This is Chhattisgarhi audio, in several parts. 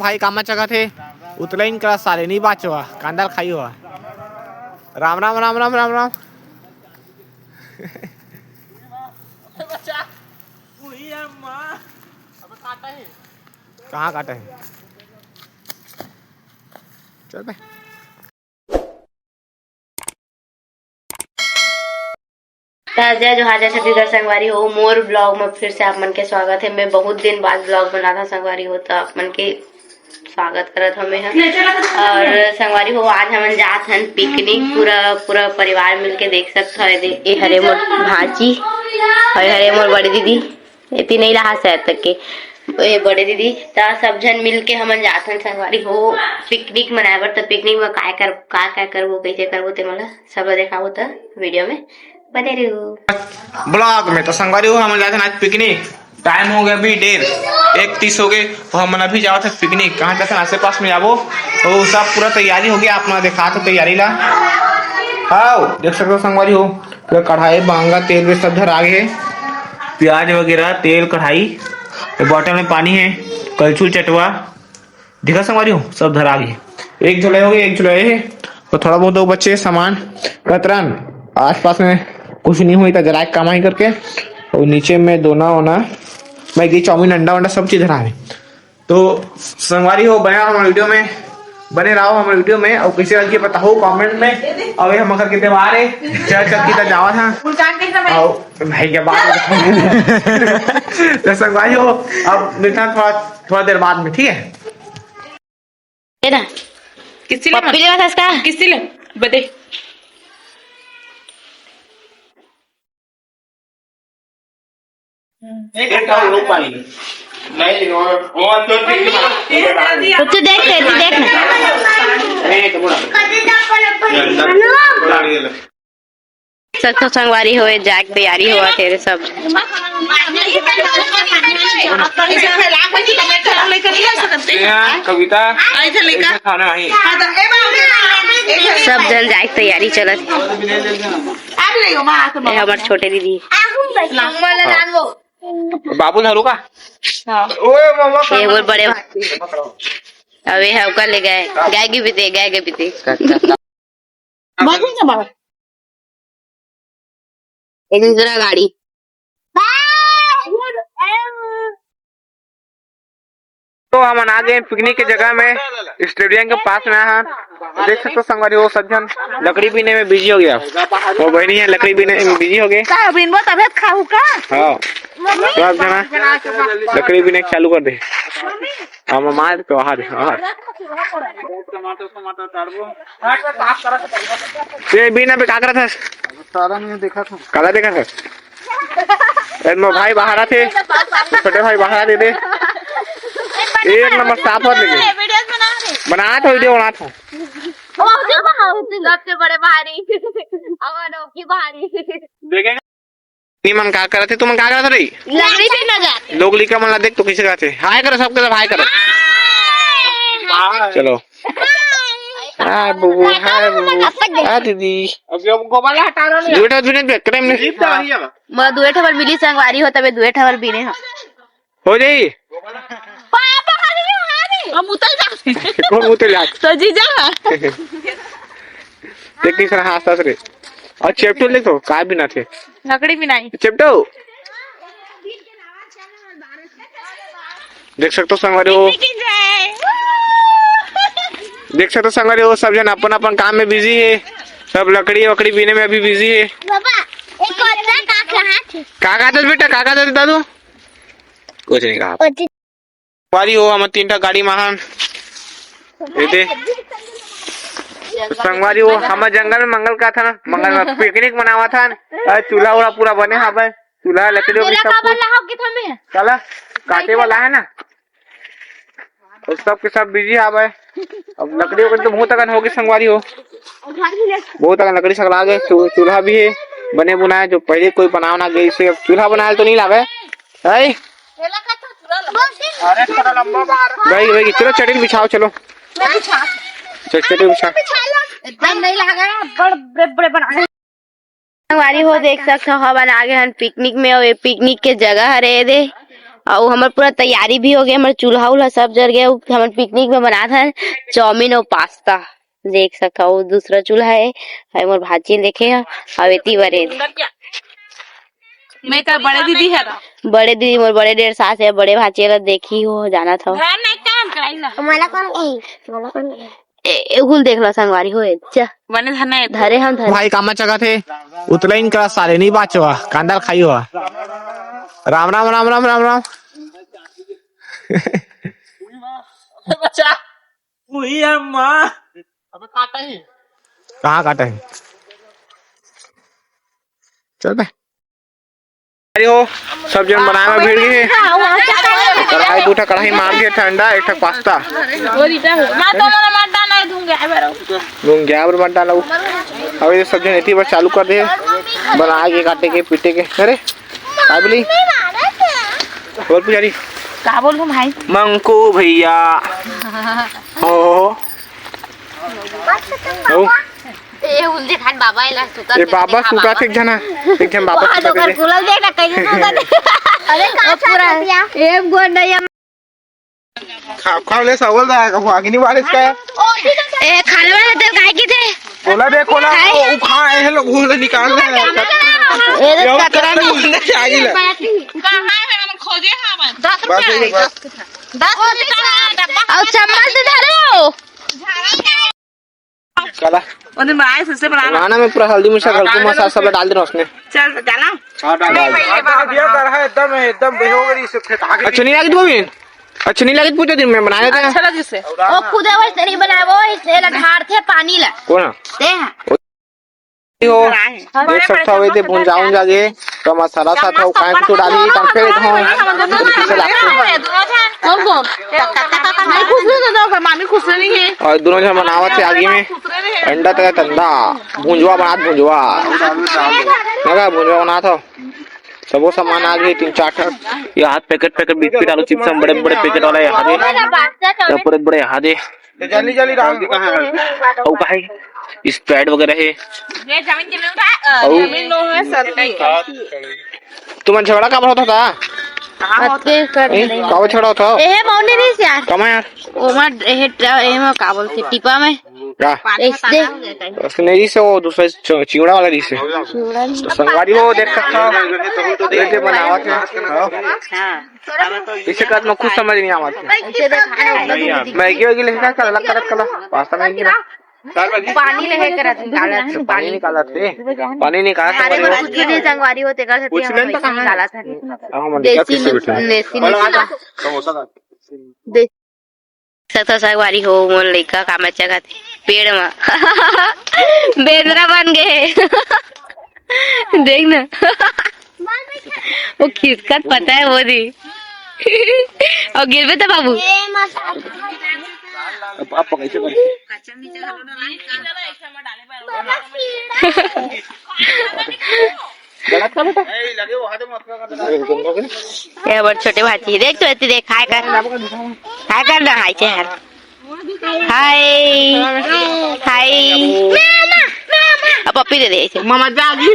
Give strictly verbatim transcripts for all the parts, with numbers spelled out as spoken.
खाई कामा चघत हे, उतला इन करा साले, नहीं बाचो हा, कांदा ल खाई हो। राम राम, राम राम, राम राम। कहाँ काटा है? चल बे। त जय जोहार, जय छत्तीसगढ़ संगवारी हो, मोर vlog में फिर से आप मन के स्वागत है। मैं बहुत दिन बाद vlog बनात हव संगवारी हो, त आप मन के स्वागत करत हव मैं ह। और संगवारी हो, आज हमन जात हन picnic, पूरा, पूरा परिवार मिलके देख सकत हव। ए दे, ए हरे मोर भाजी, और ए हरे मोर बड़ी दीदी, एती नहीं रहा शायद तक के, ए बड़े दीदी। त सब झन मिलके हमन जात हन संगवारी हो picnic मनाए बर। त picnic में काय कर, का, का करबो, कैसे करबो, ते मन ला सब ला देखाबो, त video में बने रहो। Vlog में तो संगवारी हो, हमन जात हन आज picnic। Time हो गया अभी डेढ़, एक तीस हो गए, तो हमन अभी जावत हन picnic। कहाँ जात हन? आसे पास में जाबो। तो सब पूरा तैयारी हो गया, आप मन ला देखात हव तैयारी ला। आओ, देख सकत हव संगवारी हो, पूरा कढ़ाई, बांगा, तेल वेल सब धरा गे हे। प्याज वगैरह, तेल, कढ़ाई, bottle में पानी हे, कलछुल, चटवा, दिखा संगवारी हो, सब धरा गे। एक झोला हो गए, एक झोला ये हे, और थोड़ा बहुत दो बचे सामान। कतरन आसपास में कुछ नहीं हुई त जलाए काम आही करके। और नीचे में दोना वोना, मैगी, चाउमीन, अंडा वंडा सब चीज धरा हे। तो संगवारी हो, बने रहो हमर video में, बने रहो हमर video में। और कैसे लगी बताओ comment में। अबे हम घर के त्योहार है, चल चल की जावा था। और भाई के बात तो संगवारी हो, अब मिलता थोड़ा, थोड़ा देर बाद में, ठीक है? तेरा किसी ले पप्पी ले बस का? किसी ले बदे। एक और लो पानी। नहीं, वो, वो तो ठीक है। तो तू देख, तू देख ना। नहीं, तो बड़ा। बड़ा, बड़ा। सच तो संगवारी होए, जाए के तैयारी होवत हे रे सब। कविता, खाना नहीं। सब झन जाए के तैयारी चलत हे। ये हमर छोटे दीदी। बाबू धरू का? हाँ। ओए मामा, ये बोल बड़े भाई। अबे हम कर ले गए, गाय के पीते, गाय के पीते। एक दूसरा गाड़ी। तो हमन आ गए पिकनिक के जगह में, स्टेडियम के पास में। हाँ, देख सकते हो संगवारी हो, सब झन लकड़ी बीने में बिजी हो गया। वो बहनी है, लकड़ी बीने में बिजी हो गए। का बिनबो तभे खाऊ का? हाँ, मम्मी? सब जना लकड़ी बीने चालू कर दे। हम मार तो हाथ, हाँ। ये बीना पे का करत हस? सारा नहीं देखा था। काला देखा था? ए, मोर भाई बाहर आथे, छोटे भाई बाहर आथे दे। एक नंबर साफ होत लेकिन। वीडियो बना रहे। बना तो वीडियो बना था। सबसे बड़े भारी। अमन की भारी। देखेंगे। नी मन का करत हे, तुमन का करत हे रे? लकड़ी पे नजर। लोग लिखा मन ला देख तो किसे कहते? हाय करो, सबके सब हाय करो। हाय। चलो। हाय बुबू, हाय बुबू। हाय दीदी। अब ये गोपाल हटा रहा नहीं। दुए ठो बिने देख, करे हमने। जीप तो आ रही है। मैं दुए ठो बर मिली संगवारी हो, तबे दुए ठो बर बिने हो। हो जाई। पापा, अरे, अरे। हम उतर जा। कौन उतर जा? तो जीजा। देख किस तरह हंसता रे। और चेपटू देख तो, काय बिना थे। लकड़ी भी नहीं। चेपटू। देख सकते हो संगवारी हो। देख सकते हो संगवारी हो, सब जन अपन अपन काम में बिजी हे। सब लकड़ी वकड़ी बीने में अभी बिजी हे। बाबा, एक और ना काट रहा थे। का कहत हस बेटा, का कहत हस दादू? कुछ नहीं कहा। संगवारी हो, हमर तीन ठा गाड़ी मा हन। एदे। संगवारी हो, हमर जंगल में मंगल का था ना, मंगल में पिकनिक मनावत हन। अरे, चूल्हा उल्हा पूरा बने हावय। चूल्हा, लकड़ी वकड़ी सब कुछ। काला, काटे वाला है ना। और सब के सब बिजी हावय। अब लकड़ी वकड़ी तो बहुत अकन होगे संगवारी हो। बहुत अकन लकड़ी सकला गे, चू-, चूल्हा भी है, बने बुनाए, जो पहले कोई बनाव ना गए, इसे अब चूल्हा बनाए तो नहीं लावे। है? अरे, थोड़ा लंबा बाहर। भाई, भाई, चलो, चटनी बिछाओ, चलो। मैं बिछा। चल, चटनी बिछा। एकदम नहीं लगा, बड़, बड़े, बड़े बनाए। संगवारी हो, देख सकत हो, हमन आ गे हन पिकनिक में, अउ ये पिकनिक के जगह हरे, एदे। अउ हमर पूरा तैयारी भी हो गए, हमर चूल्हा उल्हा सब जर गए। अउ हमन पिकनिक में बनात हन चाउमीन अउ पास्ता, देख सकत हव। दूसरा चूल्हा हे, अउ मोर भांची देखे हे, अउ एती बरे। मैं का बड़े दीदी हे ना? बड़े दीदी मोर बड़े डेढ़ सास हे, बड़े भांची ला देखही हो, जानत हव। घर नहीं काम कराई ना। मोला कौन कही? मोला कौन कही? ए, ए, हुल देख ला संगवारी हो, ए, चा। बने धन है। धरे हम धरे। भाई कामा चघत हे, उतला इनका सारे नहीं बाचवा, कांदा ल खाई हुआ। राम राम, राम राम, राम राम। बच्चा, उही है माँ। अबे काटा ही। कहाँ काटा ही? चल बे। अरे हो, सब जन बनाए में भिड़ गए हे। कढ़ाई, दू ठा कढ़ाई मार के ठंडा, एक ठा पास्ता। धुंग गया बर मत डालो। अब ये सब जन एती बर चालू कर दे, बना के, काटे के, पीटे के। अरे, का बोली? बोल पुजारी। का बोलूं भाई? मंकू भैया। ओ। ओ। ए, उंदे खान बाबा एला सुता ए, दे, बाबा देखा सुता बाबा। एक झन, एक झन बाबा बाबा सुता ओकर दे। कुलल देख ना, कैसे सुता दे। अरे, का ओ, पूरा। एक गोंडैया। खा, खा ले, सवल दा, का आगे नहीं बारिश का। ए, खाना वाला तेल काहे की थे? कोला दे, कोला, खाए। ओ, ओ, खा, ए, लोग, वो निकाल ले। ए, रे, यो, कतरा नहीं। अंदर से आगे ले। कहाँ है? हम खोजे हैं, हम। दस बस, रुपया यही है, बस। दस रुपया है, डब्बा। और चम्मच से धरो। काला। ओने बनाए, फिर से बना ला। खाना में पूरा हल्दी मिर्चा, घलकू मसाला सब डाल देना उसमें। चल, डाला। हाँ, डाल, डाल। नहीं, ये बात भैया कर है, एकदम, एकदम बेहोगरी से फेंका के। अच्छा नहीं लगी तुम्हें? अच्छा नहीं लगी, पूछो दिन में बना लेते हैं। अच्छा लगी से। ओ खुदे वैसे नहीं बनाए, वो इसने ला ढार थे पानी ला। कौन है? ते हैं। हो, देख सकता हो, ये भुंजा उंजा गे, तो मसाला साथ हो, काहे कुछ डाली, तब फिर हो, पीछे लागते। कौन कौन? भाई खुश नहीं होता, मामी खुश नहीं है। और दोनों जन बनावत हे आगे में, अंडा तक अंडा, भुंजवा बनात भुंजवा। लगा भुंजवा बनात हो, सबो सामान आ गए, तीन चार ठन। ये हाथ पैकेट, पैकेट बिस्किट, आलू चिप्स, हम बड़े बड़े पैकेट वाला यहाँ दे, बड़े बड़े यहाँ दे। ते जल्दी जल्दी डाल दे, कहाँ है? अउ का है? Sprite वगैरह है। ये जमीन जमीन उठा, अ, अउ? जमीन नो है, सर की। तुमन झगड़ा काबर होता था? कहाँ होता? अतके कर ए, नहीं। काबर झगड़ा होता? ए, मौनी नहीं यार। कमा यार। ओमा, ए, ट-, ए, में का बोलते, टिपा में। का? पानी में ऐसे। ताला हो जाता है। उसने जी से वो दूसरा च-, चिवड़ा वाला जी से। चिवड़ा नहीं। तो संगवारी हो देख सकता हो। देख के बनावत है। हाँ। हाँ। इसे कद में कुछ समझ नहीं आवत हे। ऐसे देखा है, नहीं आता। मैगी वैगी लेके का अलग करत कला, पास्ता मैगी ना। पानी लेके करत निकालत हे। पानी निकालत हे। पानी निकालत हे। अरे, कुछ भी नहीं, संगवारी हो, तेकर से कुछ हम नहीं तो कहाँ निकालत हे। हाँ, हम देसी निकाल के बैठे। नेसी बोलो, आ जा। समोसा खा। दे-, सकता संगवारी हो, मोर लइका का में चघत हे पेड़ म। बेंदरा बन गे। देख ना। वो खिसकत पता है वो दी। और गिरबे तो बाबू। अब आप पकड़ से पकड़। गलत का बेटा? ये हमारे छोटे भांची, देख तो एती देख, हाय कर, हाय कर ना, हाय चेहरा, हाय, हाय। अब पप्पी दे दे ऐसे। मामा जागी।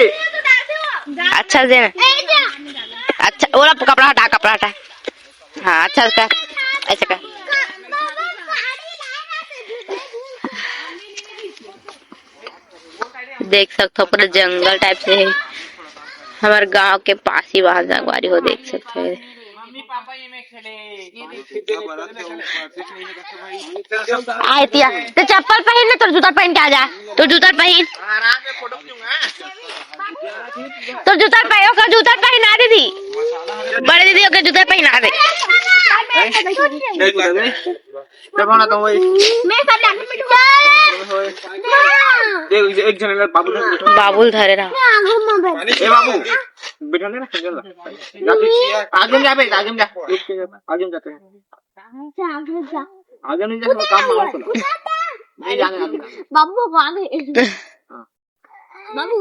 अच्छा से ना। अच्छा, ओला कपड़ा हटा, कपड़ा हटा। हाँ, अच्छा कर, ऐसे कर। देख सकथो, पूरा जंगल टाइप से हे। हमर गांव के पास ही वहां संगवारी हो, देख सकथो। आय तिया, ते चप्पल पहिन ले, तोर जूता पहिन के आ जा, तोर जूता पहिन। तोर जूता पहिन, ओकर जूता पहिना दीदी, बड़े दीदी ओकर जूता पहिना दे। देखो ना तो वही। मैं सब जाके बैठूंगा। एक, एक जने बाबू धर। बाबू धरे रहा। ए बाबू, बैठा दे ना, चल ना। जा फिर, आगे में जा बे, आगे में जा। आगे में जाते हैं। आगे नहीं जा, काम मारो तो। नहीं जाने, आगे जाने। बाबू को आगे। हाँ। बाबू।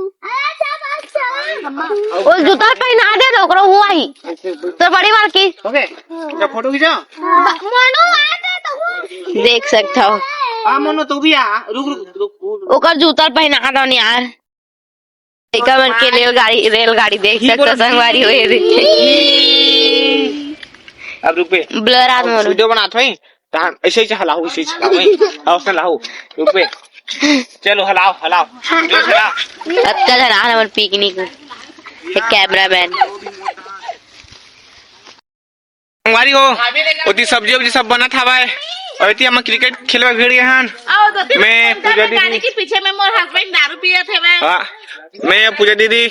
ओ जूता पहिना दे तो ओकरो हुआ ही। तो बड़ी बार की। ओके। अच्छा, फोटो खींचा। मोनू आ दे तो। देख सकता हो। आ मोनू, तू भी आ। रुक, रुक, रुक, रुक। ओकर जूता पहिना दो यार। लइका मन के रेलगाड़ी, रेलगाड़ी देख सकता संगवारी हो ये दे। अब रुक बे। Blur आत मोर। वीडियो बनात होई। तहां ऐसे ही हलाओ, ऐसे ही हलाओ, वही। आओ, उसने लाओ। रुक बे। चलो, हलाओ, हलाओ। जोर से हलाओ। अब चल, हला हमर पिकनिक। एक कैमरामैन। संगवारी हो, ओती सब्जी उब्जी सब बनत हवय। अउ एती हमन क्रिकेट खेलवा भिड़ गे हन। मैं, पूजा दीदी। के पीछे में मोर हस्बैंड दारू पियत हवय। हाँ, मैं, पूजा दीदी,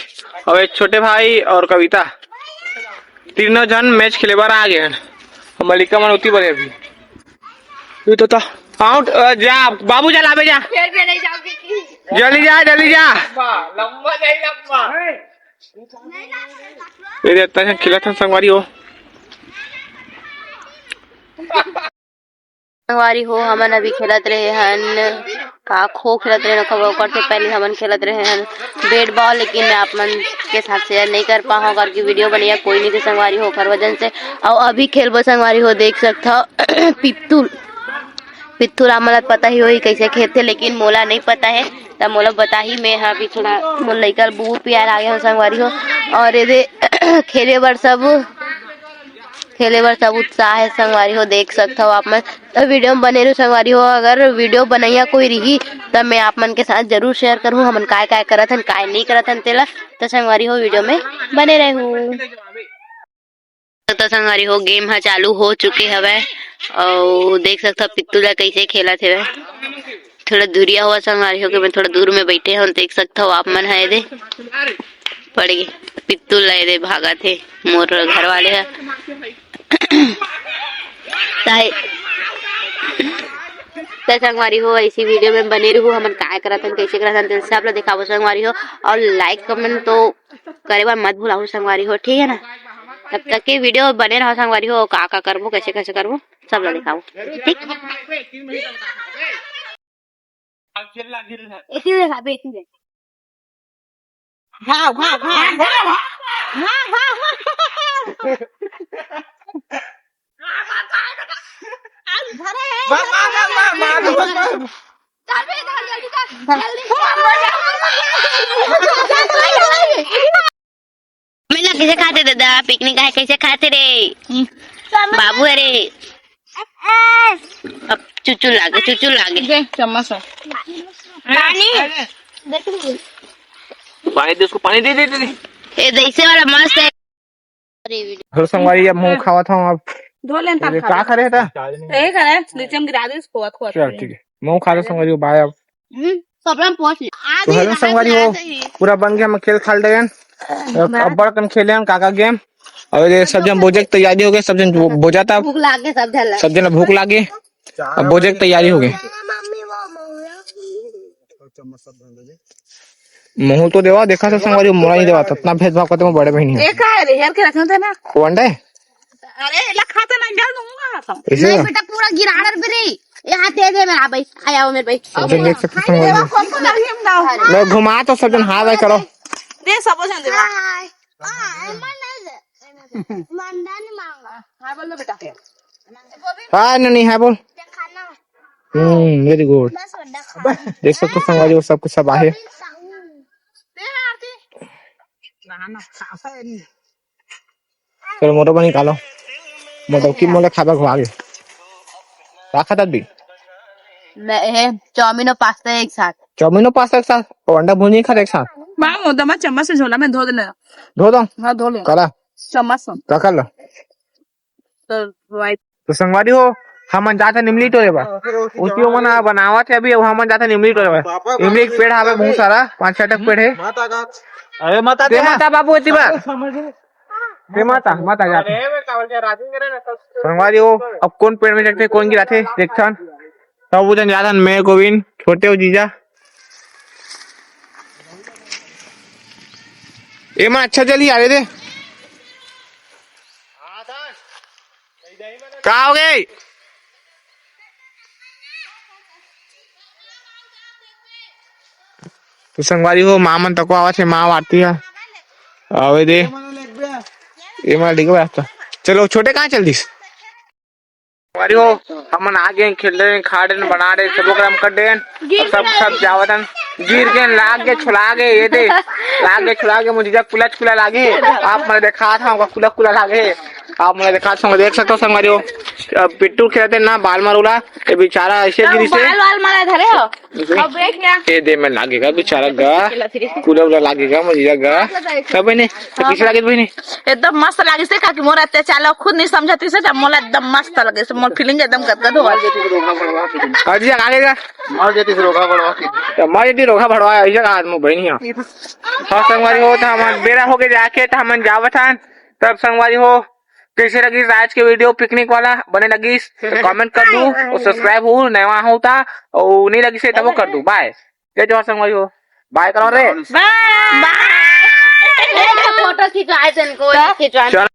अउ एक छोटे भाई अउ कविता। तीनों झन मैच खेले बर आ गे हन। अउ मलिका मन ओती बरे अभी। ये तो था। आउट, अ, जा, बाबू जा, लाबे जा। फिर भी नहीं जाओगे कि? जल्दी जा, जल्दी जा। लंबा, लंबा नहीं लंबा। ये दे, इतना झन खेलत हन संगवारी हो। संगवारी हो, हमन अभी खेलत रहे हन, का खो खेलत रहे हन, ओकर से पहले हमन खेलत रहे हन bat ball, लेकिन मैं आप मन के साथ share नहीं कर पाहूँ, करके वीडियो बनैया कोई नहीं थे संगवारी हो, ओकर वजह से। अउ अभी खेलबो संगवारी हो, देख सकथव, पित्तुल, पित्तुल आप मन ला पता ही होही कैसे खेलथे, लेकिन मोला नहीं पता है, त मोला बताही, मैं ह अभी थोड़ा मोर लइका ल बहुत प्यार आ गया हो संगवारी हो, और एदे खेले बर सब खेले बर सब उत्साह है संगवारी हो, देख सकथव आप मन। तो वीडियो में बने रहू संगवारी हो। अगर वीडियो बनैया कोई रही, तब मैं आप मन के साथ जरूर share करहूँ, हमन काय काय करत हन, काय नहीं करत हन तेला। तो संगवारी हो, वीडियो में बने रहू। तो संगवारी हो, game ह चालू हो चुके हवय, अउ देख सकथव पित्तू ला कैसे खेलत हवय। थोड़ा दूरिया हुआ संगवारी हो के मैं थोड़ा दूर में बैठे हूँ, देख सकथव आप मन ह एदे पड़ गे पित्तुल ला एदे भागत हे मोर घर वाले ह। ताई, त संगवारी हो, ऐसी वीडियो में बने रहू, हमन काय करत हन, कैसे करत हन, तेन सब ला दिखाबो संगवारी हो, और like comment तो करे बर मत भुलाहू संगवारी हो, ठीक है ना? तब तक के वीडियो बने रहो संगवारी हो, का का करबो, कैसे कैसे करबो, सब ला दिखाबो, ठीक? एती देखा, बेटी देखा। भाग, भाग, भाग, भाग। भाग, भाग, भाग। आज भरे है। भाग, भाग, भाग, भाग, भाग, भाग। चल बे, चल, जल्दी चल, जल्दी। मेला कैसे खाते दादा? पिकनिक आहे, कैसे खाते रे? बाबू, अरे। अब चुचू लागे, चुचू लागे। दे, चम्मच है। पानी। पानी दे, उसको पानी दे, दे, दे, दे। ए, जैसे वाला मस्त है। अरे, हेलो संगवारी, अब मूंग खावत हूँ अब। धो लेन ये तब का खा। करे था? यही करे, नीचे में गिरा दे इसको, खोआ, खोआ। चल, ठीक है, मूंग खा ले संगवारी, बाय अब। हम्म, सब रंग पहुंच ले। तो हेलो संगवारी हो, पूरा बन के हम खेल खाल डे हन। अब अब्बड़ कन खेले हन काका game। और ये सब जन बोजे के तैयारी हो गए, सब जन बो-, बोजा तब। भूख लागे सब जन ला। सब जन ला भूख लागे। अब बोजे के तैयारी हो गए। महू तो देवा, देखा था संगवारी, मोला नहीं देवा, इतना भेदभाव करते वो बड़े बहन है। ये का है रे? हेर के रखना था ना। वो अंडा है? अरे, ला खाता नहीं, डाल दूंगा। ऐसे नहीं ना? बेटा, पूरा गिरा डर भी रही। यहाँ दे दे मेरा भाई, आया वो मेरे भाई। सब जन देख सकते हैं, संगवारी हो। कौन कौन आ रही है, हम गाँव? मैं घुमा तो सब जन हाय बाय करो। दे, सब जन दे। हाय। हाँ, एमन नहीं दे। मंदा नहीं मांगा। हाय बोल लो बेटा। हाय ननी, हाय बोल। खाना। हम्म, very good। बस वड्डा खाना। देख सकते हो संगवारी हो, सब कुछ सब आहे। दे आरती। ना, ना, खा, खा, नहीं। चलो, मोटो बनी खा लो। मोटो की मोले खाबा खवा दे। का खाता भी? मैं, ए, चाउमीन और पास्ता एक साथ। चाउमीन और पास्ता एक साथ? और अंडा भुर्जी नहीं खाता एक साथ? माँ, वो दमा चम्मच से झोला में धो देना। धो दो? हाँ, धो ले। काला? चम्मच से। का कर लो? तो भाई। तो संगवारी हो, हमन जात हन इमली टोरे बर। उसी मन ह बनावत हे अभी, अब हमन जात हन इमली टोरे बर। इमली के पेड़ हावे बहुत सारा, पांच छह ठक पेड़ हे। अरे माता दे दे। माता बाबू एती बर। दे माता, माता जात हन। संगवारी हो, अब कौन पेड़ में चढ़थे, कौन गिराथे, देखथन। तब वो जन जात हन, मैं, गोविंद, छोटे हो जीजा। ए मन अच्छा जल्दी आवे दे। का हो गई? तो संगवारी हो, माँ मन तको आवत हे, माँ आरती है। आवे दे। ये मन डिगवा आता। चलो, छोटे कहाँ चल दिस? संगवारी हो, हमन आ गए, खेल रहे हैं, खा रहे हैं, बना रहे हैं, सब काम कर रहे हैं। अब सब, सब जावत हन। गिर गए, लाग गए, छुला गए, ये दे। लाग गए, छुला गए, मुझे जब कुला, कुला लागे। आप मन देखा था, हमका कुला, कुला लागे। आप मोला देखा संग देख सकते हो संगवारी हो, अब पिट्टू खेलते ना बाल मारूला, ये बेचारा ऐसे गिरी से बाल वाल मारा धरे हो। अब देख ना। ये दे में लागेगा बेचारा गा, कुला उला लागेगा मजिया गा। तब बहिनी, तो किसे लागे बहिनी? एकदम मस्त लागे से काकी मोर अत्याचार ला खुद नहीं समझती से, तब मोला एकदम मस्त लगे से, मोर फीलिंग एकदम गदगद हो गई। अजी लागेगा। मर जाती से रोगा बढ़वा के। तो मर जाती रोगा बढ़वा, ऐसे कहा आदमी बहिनी है। हाँ संगवारी हो, तो हम बेरा हो के जाके तो हम जावत हन। तब संगवारी हो, कैसे लगिस आज के वीडियो पिकनिक वाला? बने लगिस तो कमेंट कर दू और सब्सक्राइब हो नवा हो ता और नहीं लगिस है तब वो कर दू। बाय। जय जोहार संगवारी हो, बाय करो रे। बाय। फोटो खिंचवाए थे इनको, खिंचवाए। चल।